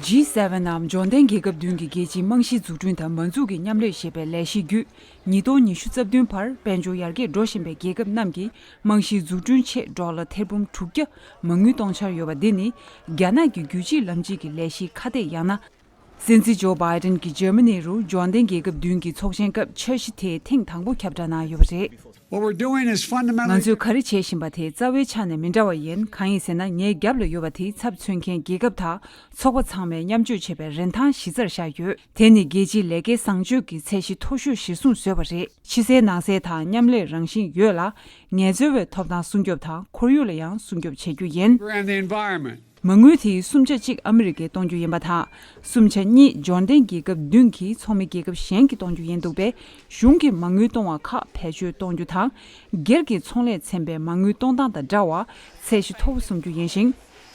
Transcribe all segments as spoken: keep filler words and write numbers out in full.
ཇི་སེ་ཝེན་ནམ་འབྱོར་ལྡན་རྒྱལ་ཁབ་བདུན་གྱི་རྒྱལ་སྤྱིའི་རྨང་གཞིའི་འཛུགས་སྐྲུན་དང་མ་འཛུགས་ཀྱི་མཉམ་ལས་ཞེས་པའི་ལས་གཞི་བརྒྱུད། ཉིས་སྟོང་ཉི་ཤུ་རྩ་བདུན་བར་དཔལ་འབྱོར་ཡར་རྒྱས་འགྲོ་བཞིན་པའི་རྒྱལ་ཁབ་རྣམས་ཀྱིས་རྨང་གཞིའི་འཛུགས་སྐྲུན་ཆེད་ཌོ་ལར་ཐེར་འབུམ་དྲུག་བརྒྱ་མ་དངུལ་གཏོང་འཆར་ཡོད་པ་འདི་ནི། རྒྱ་ནག་གི་རྒྱུད་གཅིག་ལམ་གཅིག་གི་ལས་གཞིའི་ཁ་གཏད། ཡང་ན། སྲིད་འཛིན་ཇོ་བྷའི་ཌེན་གྱིས་འཇར་མ་ནི་རུ་འབྱོར་ལྡན་རྒྱལ་ཁབ་བདུན་གྱི་ཚོགས་ཆེན་སྐབས་འཆར་གཞི་དེ་ཐེངས་དང་པོ་ཁྱབ་བསྒྲགས་གནང་ཡོད་པ་རེད། What we're doing is fundamentally ང་ཚོས་ག་རེ་བྱེད་བཞིན་པ་དེ་རྩ་བའི་ཆ་ནས་མི་འདྲ་བ་ཡིན། གང་ཡིན་ཟེར་ན། ངའི་རྒྱབ་ལ་ཡོད་པ་དེ་ཚབ་མཚོན་མཁན་རྒྱལ་ཁབ་དང་ཚོགས་པ་ཚང་མས་མཉམ་སྤྱོད་བྱེད་པའི་རིན་ཐང་གཞི་རྩར་བཞག་ཡོད། དེ་ནི་རྒྱལ་སྤྱིའི་ལས་ཀའི་བཟང་སྤྱོད་ཀྱི་ཚད་གཞི་མཐོ་ཤོས་གཞིར་བཟུང་བཟོས་པ་རེད། ཕྱི་གསལ་ནང་གསལ་དང་མཉམ་ལས་རང་བཞིན་ཡོད་ལ། ངལ་རྩོལ་བའི་ཐོབ་ཐང་སྲུང་སྐྱོབ་དང་ཁོར་ཡུག་ལ་ཡང་སྲུང་སྐྱོབ་བྱེད་རྒྱུ་ཡིན། And the environment. མ་དངུལ་དེའི་གསུམ་ཆ་གཅིག་ཨ་མི་རི་ཀས་གཏོང་རྒྱུ་ཡིན་པ་དང་། གསུམ་ཆ་གཉིས་འབྱོར་ལྡན་རྒྱལ་ཁབ་བདུན་གྱི་ཚོགས་མི་རྒྱལ་ཁབ་གཞན་གྱིས་གཏོང་རྒྱུ་ཡིན་འདུག་པས། གཞུང་གིས་མ་དངུལ་གཏོང་བ་ཁག་བེད་སྤྱོད་གཏོང་རྒྱུ་དང་། སྒེར་གྱི་ཚོང་ལས་ཚན་པས་མ་དངུལ་གཏོང་སྟངས་དང་འདྲ་བར་ཚད་གཞི་མཐོ་བོ་བཟུང་རྒྱུ་ཡིན་ཞིང་།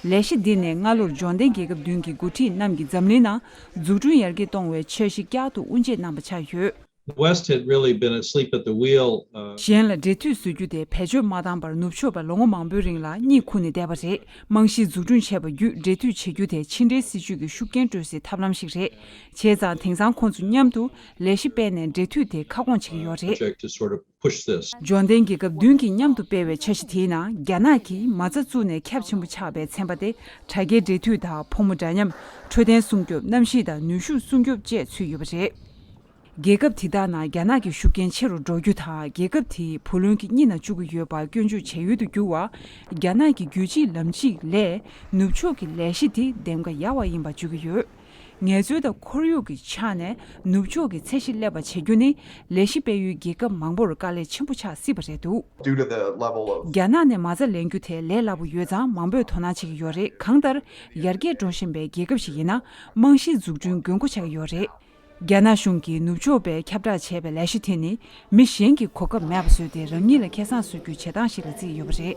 ལས་གཞི་འདི་ནས་སྔ་ལོར་འབྱོར་ལྡན་རྒྱལ་ཁབ་བདུན་གྱི་འགོ་ཁྲིད་རྣམས་ཀྱིས་འཛམ་གླིང་ནང་འཛུགས་སྐྲུན་ཡར་རྒྱས་གཏོང་བའི་འཆར་གཞི་བསྐྱར་དུ་དབུ་འབྱེད་གནང་པ་ཆགས་ཡོད། The West had really been asleep at the wheel. Uh, གཞན་ལ་འབྲེལ་མཐུད་བཟོ་རྒྱུ་དེ་བེད་སྤྱོད་མ་བཏང་བར་ནུབ་ཕྱོགས་པས་ལོ་ངོ་མང་པོའི་རིང་ལ་གཉིད་ཁུག་ནས་བསྡད་པ་རེད། རྨང་གཞི་འཛུགས་སྐྲུན་བྱས་པ་བརྒྱུད་འབྲེལ་མཐུད་བྱེད་རྒྱུ་དེ་ཕྱི་འབྲེལ་སྲིད་ཇུས་ཀྱི་ཤུགས་རྐྱེན་སྤྲོད་སའི་ཐབས་ལམ་ཞིག་རེད། བྱས་ཙང་དེང་སང་ཁོང་ཚོ་མཉམ་དུ་ལས་གཞི་སྤེལ་ནས་འབྲེལ་མཐུད་དེ་ཁ་སྐོང་བྱེད་ཀྱི་ཡོད་རེད། Project to sort of push this. འབྱོར་ལྡན་རྒྱལ་ཁབ་བདུན་གྱི་མཉམ་དུ་སྤེལ་བའི་འཆར་གཞི་དེའི་ནང་། རྒྱ་ནག་གིས་མ་རྩ་བཙུགས་ནས་ཁྱབ་ཆེན་པོ་ཆགས་པའི་ཚན་པ་སྟེ། དྲ་རྒྱའི་འབྲེལ་མཐུད་དང་ཕོ་མོ་འདྲ་མཉམ། འཕྲོད་བསྟེན་སྲུང་སྐྱོབ། གནམ་གཤིས་དང་ནུས་ཤུགས་སྲུང་སྐྱོབ་བཅས་ཚུད་ཡོད་པ་རེད། རྒྱལ་ཁབ་དེ་དག་ནང་རྒྱ་ནག་གི་ཤུགས་རྐྱེན་ཆེ་རུ་འགྲོ་རྒྱུ་དང་། རྒྱལ་ཁབ་དེས་བུ་ལོན་གྱི་གཉིས་ནང་བཅུག་གི་ཡོད་པ་སྐྱོན་བརྗོད་བྱ་ཡུལ་དུ་གྱུར་བ། རྒྱ་ནག་གི་རྒྱུད་གཅིག་ལམ་གཅིག་ལས་ནུབ་ཕྱོགས་ཀྱི་ལས་གཞི་དེ་འདེམས་ཀ་ཡག་པ་ཡིན་པ་བརྗོད་ཀྱི་ཡོད། ངལ་རྩོལ་དང་ཁོར་ཡུག་གི་ཆ་ནས་ནུབ་ཕྱོགས་ཀྱི་ཚད་གཞི་སླེབས་པ་བྱེད་རྒྱུ་ནི་ལས་གཞི་སྤེལ་ཡུལ་རྒྱལ་ཁབ་མང་པོར་དཀའ་ལས་ཆེན་པོ་ཆགས་སྲིད་པ་རེད་འདུག། Due to the level of རྒྱ་ནག་ནས་མ་རྩ་ལེན་རྒྱུ་དེ་ལས་སླ་པོ་ཡོད་ཙང་། མང་པོས་དོ་སྣང་བྱེད་ཀྱི་ཡོད་རེད། གང་ལྟར་ཡར་རྒྱས་འགྲོ་བཞིན་པའི་རྒྱལ་ཁབ་ཞིག་ཡིན་ན་རྨང་གཞིའི་འཛུགས་སྐྲུན་དགོས་མཁོ་ཆགས་ཀྱི་ཡོད་རེད། རྒྱ་ནག་གཞུང་གིས་ནུབ་ཕྱོགས་པས་ཁྱབ་བསྒྲགས་བྱས་པའི་ལས་གཞི་དེ་ནི་མི་གཞན་གྱིས་གོ་སྐབས་མེད་པ་བཟོས་ཏེ་རང་ཉིད་ལ་ཁེ་བཟང་བཟོ་རྒྱུའི་བྱེད་སྟངས་ཤིག་ལ་བརྩིས་ཡོད་པ་རེད།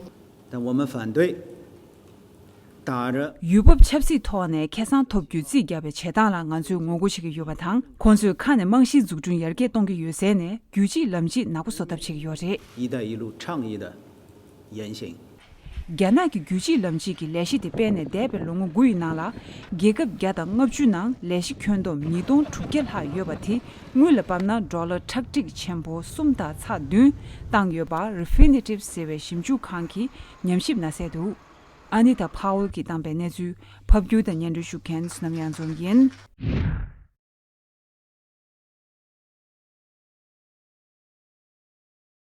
但我们反对打着 ཡུལ་བབ་ཆབ་སྲིད་ཐོག་ནས་ཁེ་བཟང་ཐོབ་རྒྱུའི་རྩིས་བརྒྱབ་པའི་བྱེད་སྟངས་ལ་ང་ཚོས་ངོ་རྒོལ་བྱེད་ཀྱི་ཡོད་པ་དང་། ཁོང་ཚོས་ཁ་ནས་རྨང་གཞིའི་འཛུགས་སྐྲུན་ཡར་རྒྱས་གཏོང་གི་ཡོད་ཟེར་ནས་རྒྱུད་གཅིག་ལམ་གཅིག་ནག་པོ་བཟོ་ཐབས་བྱེད་ཀྱི་ཡོད་རེད། 一带一路倡议的言行。 རྒྱ་ནག་གི་རྒྱུད་གཅིག་ལམ་གཅིག་གི་ལས་གཞི་དེ་སྤེལ་ནས་འདས་པའི་ལོ་ངོ་དགུ་ཡི་ནང་ལ། རྒྱལ་ཁབ་བརྒྱ་དང་ལྔ་བཅུ་ནང་ལས་གཞི་ཁྱོན་བསྡོམས་ཉིས་སྟོང་དྲུག་བརྒྱ་ལྷག་ཡོད་པ་དེ། དངུལ་ལ་ཕབ་ན་ཌོ་ལར་ཁྲག་ཁྲིག་ཆེན་པོ་གསུམ་དང་ཚེག་བདུན་བཏང་ཡོད་པ་Refinitiv ཟེར་བའི་ཞིབ་འཇུག་ཁང་གིས་ཉམས་ཞིབ་ནང་གསལ་འདུག། ཨ་ནི་ཏཱ་ཕཱ་ཝེལ་གྱིས་བཏང་པའི་གནས་ཚུལ་ཕབ་སྒྱུར་དང་སྙན་སྒྲོན་ཞུ་མཁན་བསོད་ནམས་དབྱངས་འཛོམས་ཡིན།